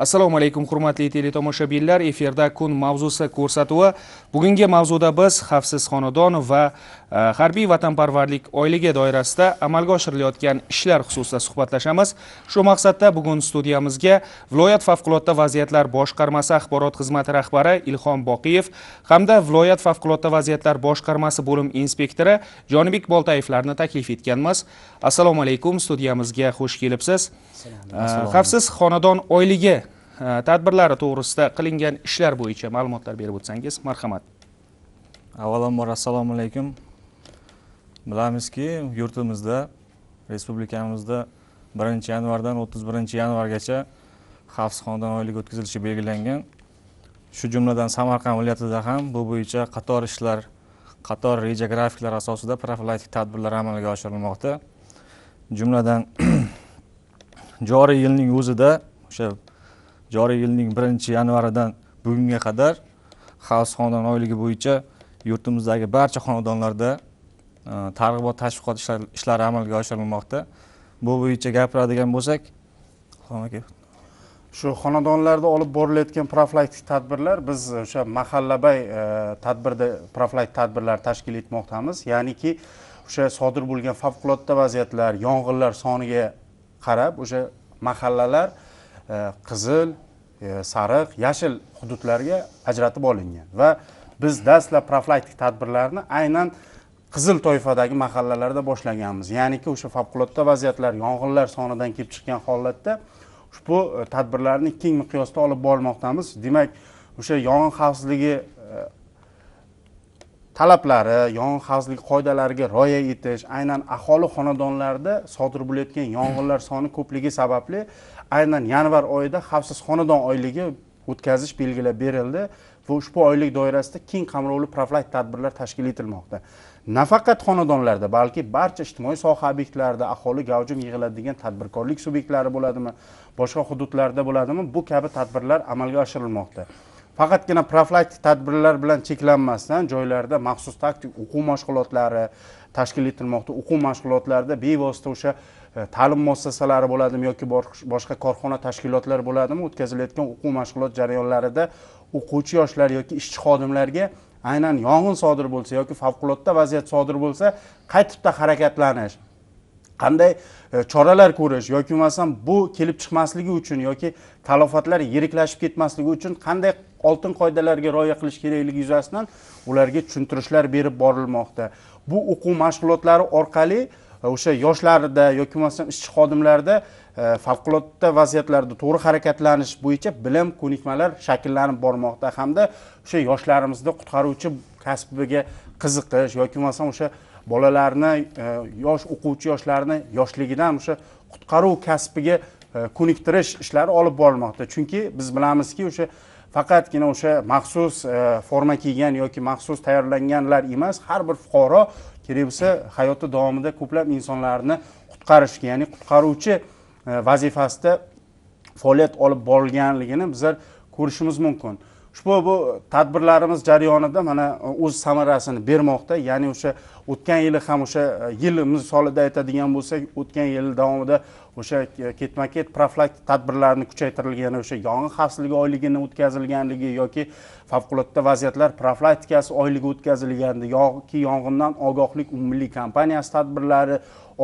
Assalomu alaykum hurmatli teletomoshabinlar, efirda kun mavzusi ko'rsatuvi. Bugungi mavzuda biz xavfsiz xonadon va harbiy vatanparvarlik oyligi doirasida amalga oshirilayotgan ishlar xususida suhbatlashamiz. Shu maqsadda bugun studiyamizga viloyat favqulodda vaziyatlar boshqarmasi axborot xizmati rahbari Ilhom Boqiyev hamda viloyat favqulodda vaziyatlar boshqarmasi bo'lim inspektori Jonibek Boltayevlarni taklif etganmiz. Assalomu alaykum, studiyamizga xush kelibsiz. Xavfsiz xonadon oyligi tadbirlari to'g'risida qilingan ishlar bo'yicha ma'lumotlar berib o'tsangiz, marhamat. Avvalambor assalomu alaykum. Bilamizki, yurtimizda, respublikamizda 1-yanvardan 31-yanvargacha xavfsiz xonadon oyligi o'tkazilishi belgilangan. Shu jumladan Samarqand viloyatida ham bu bo'yicha qator ishlar, qator reja grafiklar asosida profilaktik tadbirlar amalga oshirilmoqda. Jumladan joriy yilning o'zida, o'sha joriy yilning 1-yanvaridan bugunga qadar xavfsiz xonadon oyligi bo'yicha yurtimizdagi barcha xonadonlarda targ'ibot tashviqot ishlari amalga oshirilmoqda. Bu bo'yicha gapiradigan bo'lsak, shu xonadonlarda olib borilayotgan profilaktik tadbirlar, biz o'sha mahallabay tadbirda profilaktik tadbirlar tashkil etmoqdamiz. Ya'niki o'sha sodir bo'lgan favqulodda vaziyatlar, yong'inlar soniga qarab o'sha mahallalar qizil, sariq, yashil hududlarga ajratib olingan va biz dastlab profilaktik tadbirlarni aynan qizil toifadagi mahallalarda boshlaganmiz. Ya'niki o'sha favqulodda vaziyatlar, yong'inlar sonidan kelib chiqqan holatda ushbu tadbirlarni keng miqyosda olib bormoqdamiz. Demak, o'sha yong'in xavfsizligi talablari, yong'in xavfsizligi qoidalariga rioya etish, aynan aholi xonadonlarida sodir bo'layotgan yong'inlar soni ko'pligi sababli aynan yanvar oyida xavfsiz xonadon oyligi o'tkazish belgilab berildi va ushbu oylik doirasida keng qamrovli profilaktik tadbirlar tashkil etilmoqda. Nafaqat xonadonlarda, balki barcha ijtimoiy soha obyektlarida aholi gavjum yig'iladigan tadbirkorlik subyektlari bo'ladimi, boshqa hududlarda bo'ladimi, bu kabi tadbirlar amalga oshirilmoqda. Faqatgina profilaktik tadbirlar bilan cheklanmasdan joylarda maxsus taktik o'quv mashg'ulotlari tashkil etilmoqda. O'quv mashg'ulotlarida bevosita o'sha ta'lim muassasalari bo'ladimi yoki boshqa korxona tashkilotlar bo'ladimi, o'tkazilayotgan o'quv mashg'ulot jarayonlarida o'quvchi yoshlar yoki ishchi xodimlarga aynan yong'in sodir bo'lsa yoki favqulodda vaziyat sodir bo'lsa, qay tipda harakatlanish, qanday choralar ko'rish yoki bo'lmasam bu kelib chiqmasligi uchun yoki talofatlar yiriklashib ketmasligi uchun qanday oltin qoidalarga rioya qilish kerakligi yuzasidan ularga tushuntirishlar berib borilmoqda. Bu o'quv mashg'ulotlari orqali o'sha yoshlarda yoki bo'lmasam ishchi xodimlarda favqulodda vaziyatlarda to'g'ri harakatlanish bo'yicha bilim, ko'nikmalar shakllanib bormoqda hamda o'sha yoshlarimizda qutqaruvchi kasbiga qiziqish yoki bo'lmasam o'sha bolalarni, yosh o'quvchi yoshlarni yoshligidan o'sha qutqaruv kasbiga ko'niktirish ishlari olib borilmoqda. Chunki biz bilamizki, o'sha faqatgina o'sha maxsus forma kiygan yoki maxsus tayyorlanganlar emas, har bir fuqaro kerak bo'lsa hayoti davomida ko'plab insonlarni qutqarishga, ya'ni qutqaruvchi vazifasida faoliyat olib borilganligini bizlar ko'rishimiz mumkin. Ushbu bu tadbirlarimiz jarayonida mana o'z samarasini bermoqda. Ya'ni o'sha o'tgan yili ham o'sha yil misolida aytadigan bo'lsak, o'tgan yil davomida o'sha ketma-ket profilaktik tadbirlarni kuchaytirilgani, o'sha yong'in xavfsizligi oyligini o'tkazilganligi yoki favqulodda vaziyatlar profilaktikasi oyligi o'tkazilgandi yoki yong'indan ogohlik umummilliy kampaniyasi tadbirlari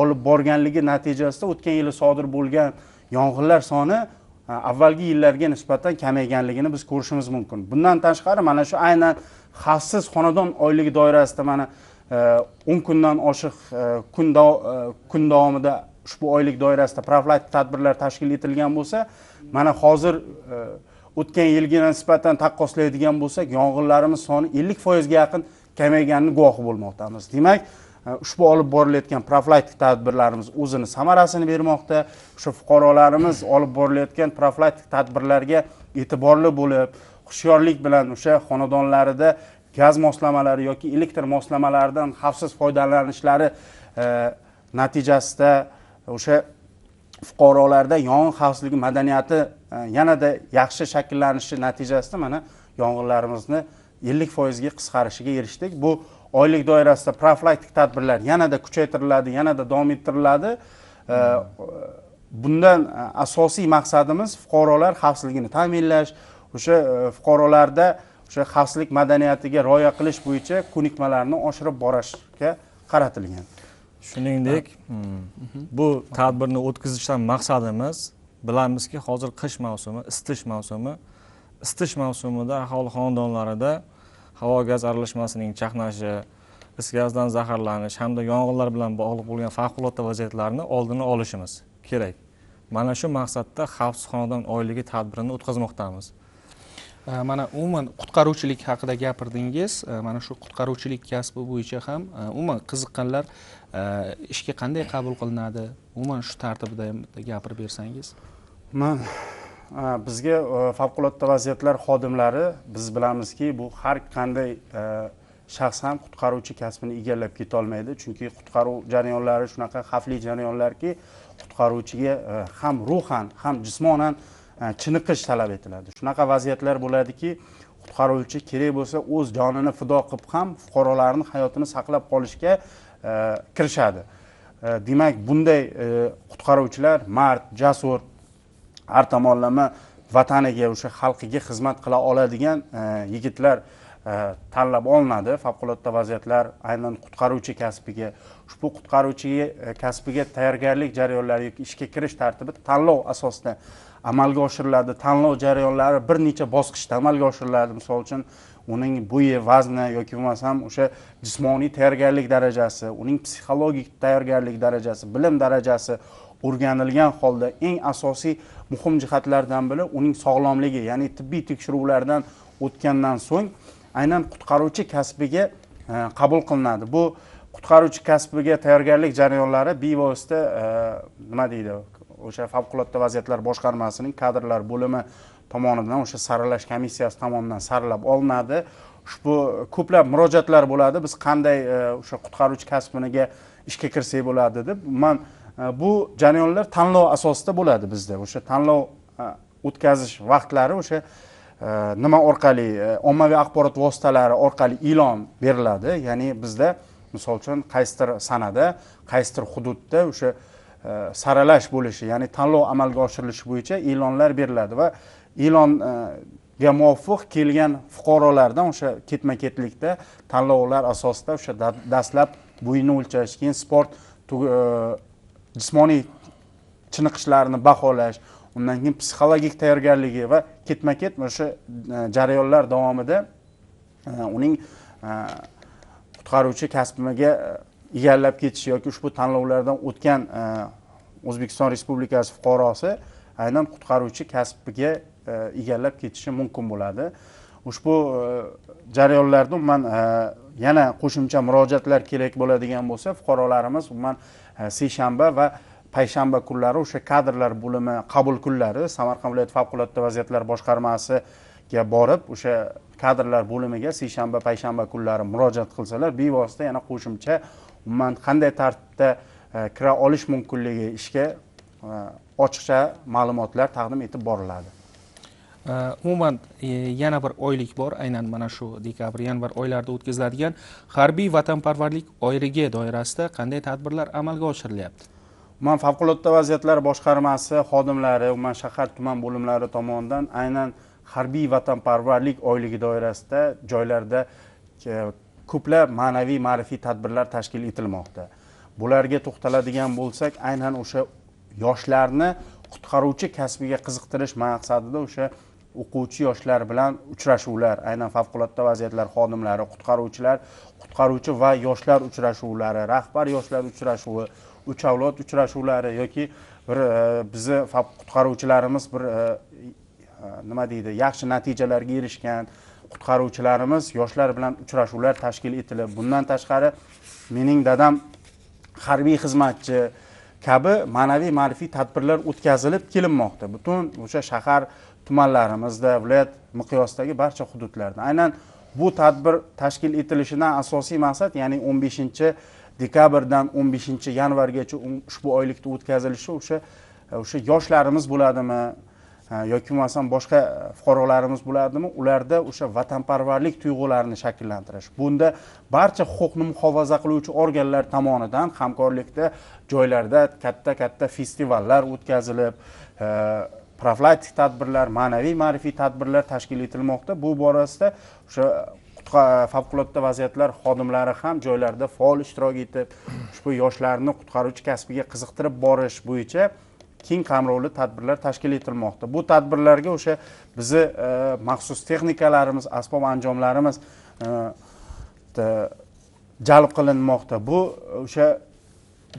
olib borganligi natijasida o'tgan yili sodir bo'lgan yong'inlar soni avvalgi yillarga nisbatan kamayganligini biz ko'rishimiz mumkin. Bundan tashqari mana shu aynan xavfsiz xonadon oyligi doirasida mana 10 kundan oshiq kun davomida ushbu oylik doirasida profilaktik tadbirlar tashkil etilgan bo'lsa, mana hozir o'tgan yilga nisbatan taqqoslaydigan bo'lsak, yong'inlarimiz soni 50% ga yaqin kamayganini guvohi bo'lmoqdamiz. Demak, ushbu olib borilayotgan profilaktik tadbirlarimiz o'zini samarasini bermoqda. O'sha fuqarolarimiz olib borilayotgan profilaktik tadbirlarga e'tiborli bo'lib, hushyorlik bilan o'sha xonadonlarida gaz moslamalari yoki elektr moslamalaridan xavfsiz foydalanishlari natijasida o'sha fuqarolarda yong'in xavfsizligi madaniyati yanada yaxshi shakllanishi natijasida mana yong'inlarimizni 50% ga qisqarishiga erishdik. Bu oylik doirasida profilaktik tadbirlar yanada kuchaytiriladi, yanada davom ettiriladi. Bundan asosiy maqsadimiz fuqarolar xavfsizligini ta'minlash, o'sha fuqarolarda o'sha xavfsizlik madaniyatiga rioya qilish bo'yicha ko'nikmalarni oshirib borishga qaratilgan. Shuningdek, bu tadbirni o'tkazishdan maqsadimiz, bilamizki, hozir qish mavsumi, isitish mavsumi. Isitish mavsumida aholi xonadonlarida havo gaz aralashmasining chaqnashi, is gazdan zaharlanish hamda yong'inlar bilan bog'liq bo'lgan favqulodda vaziyatlarni oldini olishimiz kerak. Mana shu maqsadda xavfsiz xonadon oyligi tadbirini o'tkazmoqdamiz. Mana umuman qutqaruvchilik haqida gapirdingiz. Mana shu qutqaruvchilik kasbi bo'yicha ham umuman qiziqqanlar ishga qanday qabul qilinadi? Umuman shu tartibida ham gapirib bersangiz. Bizga favqulodda vaziyatlar xodimlari, biz bilamizki, bu har qanday shaxs ham qutqaruvchi kasbini egallab keta olmaydi, chunki qutqaruv jarayonlari shunaqa xavfli jarayonlarki, qutqaruvchiga ham ruhan, ham jismonan chiniqish talab etiladi. Shunaqa vaziyatlar bo'ladiki, qutqaruvchi kerak bo'lsa o'z jonini fido qilib ham fuqarolarning hayotini saqlab qolishga kirishadi. Demak, bunday qutqaruvchilar mard, jasur, har tomonlama vataniga, o'sha xalqiga xizmat qila oladigan yigitlar tanlab olinadi. Favqulodda vaziyatlar aynan qutqaruvchi kasbiga, ushbu qutqaruvchi kasbiga tayyorgarlik jarayonlari yoki ishga kirish tartibi tanlov asosida amalga oshiriladi. Tanlov jarayonlari bir necha bosqichda amalga oshiriladi. Misol uchun, uning bo'yi, vazni yoki bo'lmasam o'sha jismoniy tayyorgarlik darajasi, uning psixologik tayyorgarlik darajasi, bilim darajasi o'rganilgan holda eng asosiy muhim jihatlardan biri uning sog'lomligi, ya'ni tibbiy tekshiruvlardan o'tgandan so'ng aynan qutqaruvchi kasbiga qabul qilinadi. Bu qutqaruvchi kasbiga tayyorgarlik jarayonlari bevosita nima deydi, o'sha favqulodda vaziyatlar boshqarmasining kadrlar bo'limi tomonidan, o'sha saralash komissiyasi tomonidan saralab olinadi. Ushbu ko'plab murojaatlar bo'ladi, biz qanday o'sha qutqaruvchi kasbiga ishga kirsak bo'ladi deb. Man bu jarayonlar tanlov asosida bo'ladi bizda. O'sha tanlov o'tkazish vaqtlari o'sha nima orqali, ommaviy axborot vositalari orqali e'lon beriladi. Ya'ni bizda misol uchun qaysidir sanada, qaysidir hududda o'sha saralash bo'lishi, ya'ni tanlov amalga oshirilishi bo'yicha e'lonlar beriladi va e'longa muvofiq kelgan fuqarolardan o'sha ketma-ketlikda tanlovlar asosida o'sha dastlab bo'yini o'lchash, keyin sport jismoniy chiniqishlarini baholash, undan keyin psixologik tayyorgarligi va ketma-ket o'sha jarayonlar davomida uning qutqaruvchi kasbiga egallab ketishi yoki ushbu tanlovlardan o'tgan O'zbekiston Respublikasi fuqarosi aynan qutqaruvchi kasbiga egallab ketishi mumkin bo'ladi. Ushbu jarayonlarda umuman yana qo'shimcha murojaatlar kerak bo'ladigan bo'lsa, fuqarolarimiz umuman seshanba va payshanba kunlari o'sha kadrlar bo'limi qabul kunlari Samarqand viloyat favqulodda vaziyatlar boshqarmasiga borib, o'sha kadrlar bo'limiga seshanba, payshanba kunlari murojaat qilsalar, bevosita yana qo'shimcha umuman qanday tartibda kira olish mumkinligi ishga ochiqcha ma'lumotlar taqdim etib boriladi. Umuman yana bir oylik bor, aynan mana shu dekabr, yanvar oylarida o'tkaziladigan harbiy vatanparvarlik oyligi doirasida qanday tadbirlar amalga oshirilyapti? Umuman favqulodda vaziyatlar boshqarmasi xodimlari, umuman shahar tuman bo'limlari tomonidan aynan harbiy vatanparvarlik oyligi doirasida joylarda ko'plab ma'naviy ma'rifiy tadbirlar tashkil etilmoqda. Bularga to'xtaladigan bo'lsak, aynan o'sha yoshlarni qutqaruvchi kasbiga qiziqtirish maqsadida o'sha o'quvchi yoshlar bilan uchrashuvlar, aynan favqulodda vaziyatlar xodimlari, qutqaruvchilar, qutqaruvchi va yoshlar uchrashuvlari, rahbar yoshlar uchrashuvi, uch avlod uchrashuvlari yoki bir bizni qutqaruvchilarimiz bir nima deydi, yaxshi natijalarga erishgan qutqaruvchilarimiz yoshlar bilan uchrashuvlar tashkil etilib, bundan tashqari mening dadam harbiy xizmatchi kabi ma'naviy ma'rifiy tadbirlar o'tkazilib kelinmoqda. Butun o'sha shahar tumanlarimizda, viloyat miqyosidagi barcha hududlarda. Aynan bu tadbir tashkil etilishidan asosiy maqsad, ya'ni 15 dekabrdan 15 yanvargacha ushbu oylikda o'tkazilishi o'sha yoshlarimiz bo'ladimi, yoki bo'lmasam boshqa fuqarolarimiz bo'ladimi, ularda o'sha vatanparvarlik tuyg'ularini shakllantirish. Bunda barcha huquqni muhofaza qiluvchi organlar tomonidan hamkorlikda joylarda katta-katta festivallar o'tkazilib, profilaktik tadbirlar, ma'naviy ma'rifiy tadbirlar tashkil etilmoqda. Bu borasida o'sha favqulodda vaziyatlar xodimlari ham joylarda faol ishtirok etib, ushbu yoshlarni qutqaruvchi kasbiga qiziqtirib borish bo'yicha keng qamrovli tadbirlar tashkil etilmoqda. Bu tadbirlarga o'sha bizni maxsus texnikalarimiz, asbob anjomlarimiz jalb qilinmoqda. Bu o'sha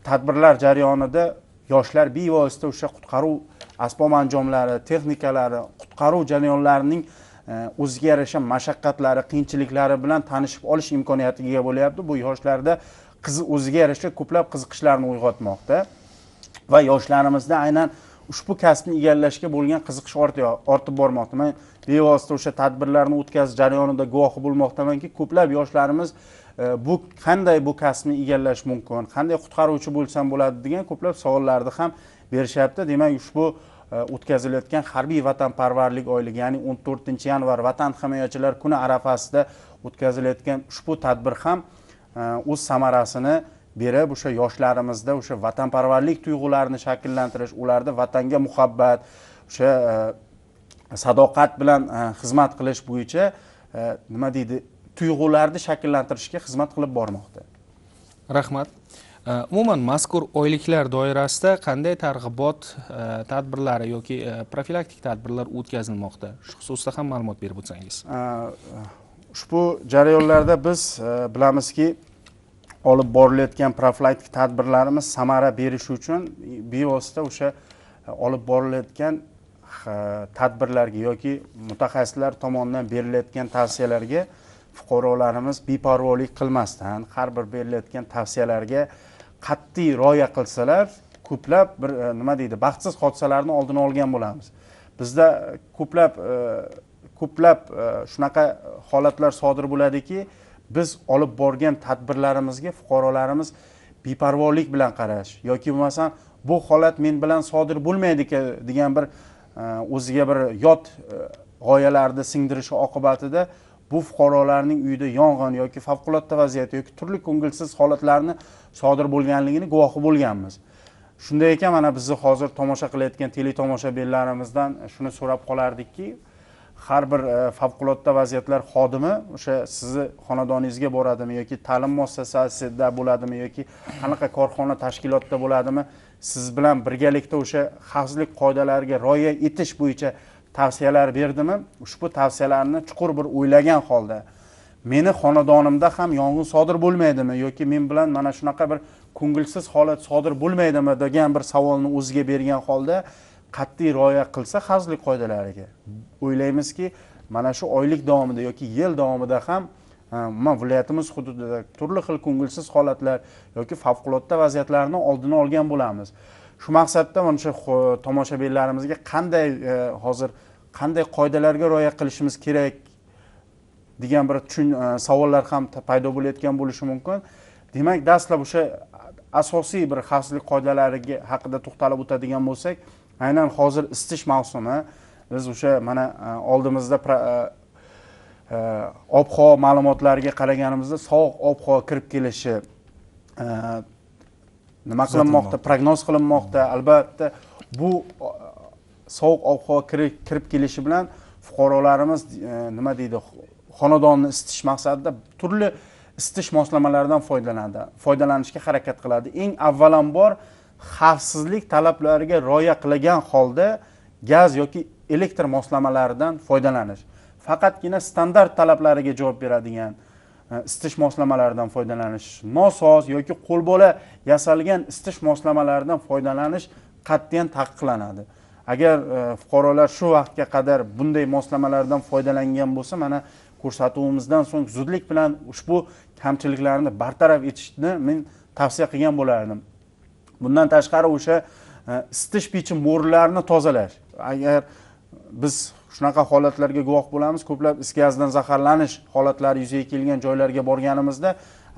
tadbirlar jarayonida yoshlar bevosita o'sha qutqaruv asbob anjomlari, texnikalari, qutqaruv jarayonlarining o'ziga yarasha mashaqqatlari, qiyinchiliklari bilan tanishib olish imkoniyatiga ega bo'lyapti. Bu yoshlarda o'ziga yarasha ko'plab qiziqishlarni uyg'otmoqda va yoshlarimizda aynan ushbu kasbni egallashga bo'lgan qiziqish ortib bormoqda. Men bevosita o'sha tadbirlarni o'tkazish jarayonida guvohi bo'lmoqdamanki, ko'plab yoshlarimiz bu qanday bu kasbni egallash mumkin, qanday qutqaruvchi bo'lsam bo'ladi degan ko'plab savollarni ham berishyapti. Demak, ushbu o'tkazilayotgan harbiy vatanparvarlik oyligi, ya'ni 14-yanvar Vatan himoyachilar kuni arafasida o'tkazilayotgan ushbu tadbir ham o'z samarasini berib, o'sha yoshlarimizda o'sha vatanparvarlik tuyg'ularini shakllantirish, ularda vatanga muhabbat, o'sha sadoqat bilan xizmat qilish bo'yicha nima deydi, tuyg'ularni shakllantirishga xizmat qilib bormoqda. Rahmat. Umuman mazkur oyliklar doirasida qanday targ'ibot tadbirlari yoki profilaktik tadbirlar o'tkazilmoqda? Shu xususda ham ma'lumot berib o'tsangiz. Ushbu jarayonlarda biz bilamizki, olib borilayotgan profilaktik tadbirlarimiz samara berishi uchun bevosita o'sha olib borilayotgan tadbirlarga yoki mutaxassislar tomonidan berilayotgan tavsiyalarga fuqarolarimiz beparvolik qilmasdan har bir berilayotgan tavsiyalarga qat'iy rioya qilsalar, ko'plab bir nima deydi, baxtsiz hodisalarni oldini olgan bo'lamiz. Bizda ko'plab shunaqa holatlar sodir bo'ladiki, biz olib borgan tadbirlarimizga fuqarolarimiz beparvolik bilan qarash yoki bo'lmasam bu holat men bilan sodir bo'lmaydi degan bir o'ziga bir yot g'oyalarni singdirishi oqibatida bu fuqarolarning uyida yong'in yoki favqulodda vaziyat yoki turli ko'ngilsiz holatlarni sodir bo'lganligini guvohi bo'lganmiz. Shunday ekan, mana bizni hozir tomosha qilayotgan teletomoshabinlarimizdan shuni so'rab qolardikki, har bir favqulodda vaziyatlar xodimi o'sha sizni xonadoningizga boradimi yoki ta'lim muassasasida bo'ladimi yoki qanaqa korxona tashkilotda bo'ladimi, siz bilan birgalikda o'sha xavfsizlik qoidalariga rioya etish bo'yicha tavsiyalar berdimi? Ushbu tavsiyalarni chuqur bir o'ylagan holda meni xonadonimda ham yong'in sodir bo'lmaydimi yoki men bilan mana shunaqa bir ko'ngilsiz holat sodir bo'lmaydimi degan bir savolni o'ziga bergan holda qat'iy rioya qilsa xavfsizlik qoidalariga, o'ylaymizki, mana shu oylik davomida yoki yil davomida ham umuman viloyatimiz hududida turli xil ko'ngilsiz holatlar yoki favqulodda vaziyatlarni oldini olgan bo'lamiz. Shu maqsadda mana shu tomoshabinlarimizga qanday hozir qanday qoidalarga rioya qilishimiz kerak degan bir savollar ham paydo bo'layotgan bo'lishi mumkin. Demak, dastlab o'sha asosiy bir xavfsizlik qoidalariga haqida to'xtalib o'tadigan bo'lsak, aynan hozir isitish mavsumi, biz o'sha mana oldimizda ob-havo ma'lumotlariga qaraganimizda sovuq ob-havo kirib kelishi nima qilinmoqda, prognoz qilinmoqda. Albatta bu sovuq ob-havo kirib kelishi bilan fuqarolarimiz nima deydi, xonadonni isitish maqsadida turli isitish moslamalaridan foydalanishga harakat qiladi. Eng avvalambor xavfsizlik talablariga rioya qilgan holda gaz yoki elektr moslamalaridan foydalanish. Faqatgina standart talablariga javob beradigan isitish moslamalaridan foydalanish, nosoz yoki qo'lbola yasalgan isitish moslamalaridan foydalanish qat'iyan taqiqlanadi. Agar fuqarolar shu vaqtga qadar bunday moslamalardan foydalangan bo'lsa, mana ko'rsatuvimizdan so'ng zudlik bilan ushbu kamchiliklarni bartaraf etishni men tavsiya qilgan bo'lardim. Bundan tashqari o'sha isitish pechi mo'rilarini tozalash. Agar biz shunaqa holatlarga guvoh bo'lamiz, ko'plab is gazidan zaharlanish holatlari yuzaga kelgan joylarga borganimizda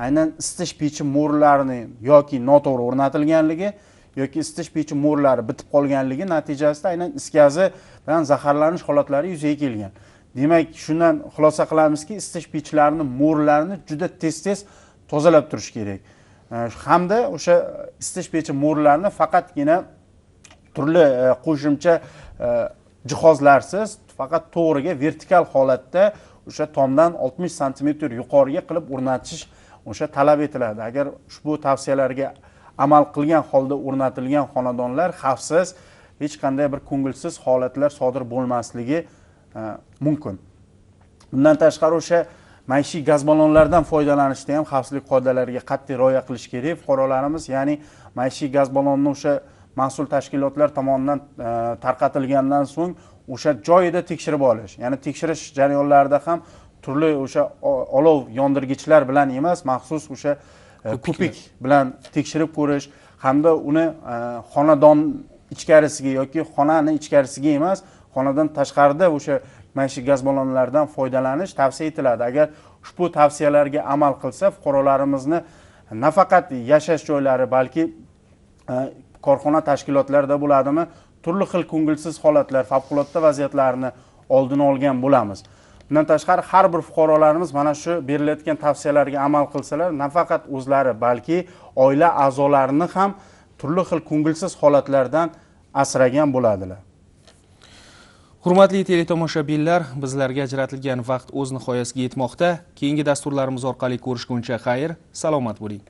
aynan isitish pechi mo'rilarining yoki noto'g'ri o'rnatilganligi yoki isitish pechi mo'rlari bitib qolganligi natijasida aynan is gazi bilan zaharlanish holatlari yuzaga kelgan. Demak, shundan xulosa qilamizki, isitish pechlarini mo'rlarini juda tez-tez tozalab turish kerak. Hamda o'sha isitish pechi mo'rlarini faqatgina turli qo'shimcha jihozlarsiz, faqat to'g'riga vertikal holatda o'sha tomdan 60 santimetr yuqoriga qilib o'rnatish o'sha talab etiladi. Agar ushbu tavsiyalarga amal qilgan holda o'rnatilgan xonadonlar xavfsiz, hech qanday bir ko'ngilsiz holatlar sodir bo'lmasligi mumkin. Bundan tashqari o'sha maishiy gaz ballonlardan foydalanishda ham xavfsizlik qoidalariga qat'iy rioya qilish kerak fuqarolarimiz. Ya'ni maishiy gaz ballonni o'sha mas'ul tashkilotlar tomonidan tarqatilgandan so'ng o'sha joyida tekshirib olish, ya'ni tekshirish jarayonlarida ham turli o'sha olov yondirgichlar bilan emas, maxsus o'sha ko'pik bilan tekshirib ko'rish hamda uni xonadon ichkarisiga yoki xonani ichkarisiga emas, xonadan tashqarida o'sha maishiy gaz ballonlaridan foydalanish tavsiya etiladi. Agar ushbu tavsiyalarga amal qilsa, fuqarolarimizni nafaqat yashash joylari, balki korxona tashkilotlarida bo'ladimi, turli xil ko'ngilsiz holatlar, favqulodda vaziyatlarni oldini olgan bo'lamiz. Bundan tashqari har bir fuqarolarimiz mana shu berilayotgan tavsiyalarga amal qilsalar, nafaqat o'zlari, balki oila a'zolarini ham turli xil ko'ngilsiz holatlardan asragan bo'ladilar. Hurmatli teletomoshabinlar, bizlarga ajratilgan vaqt o'z nihoyasiga yetmoqda. Keyingi dasturlarimiz orqali ko'rishguncha xayr, salomat bo'ling.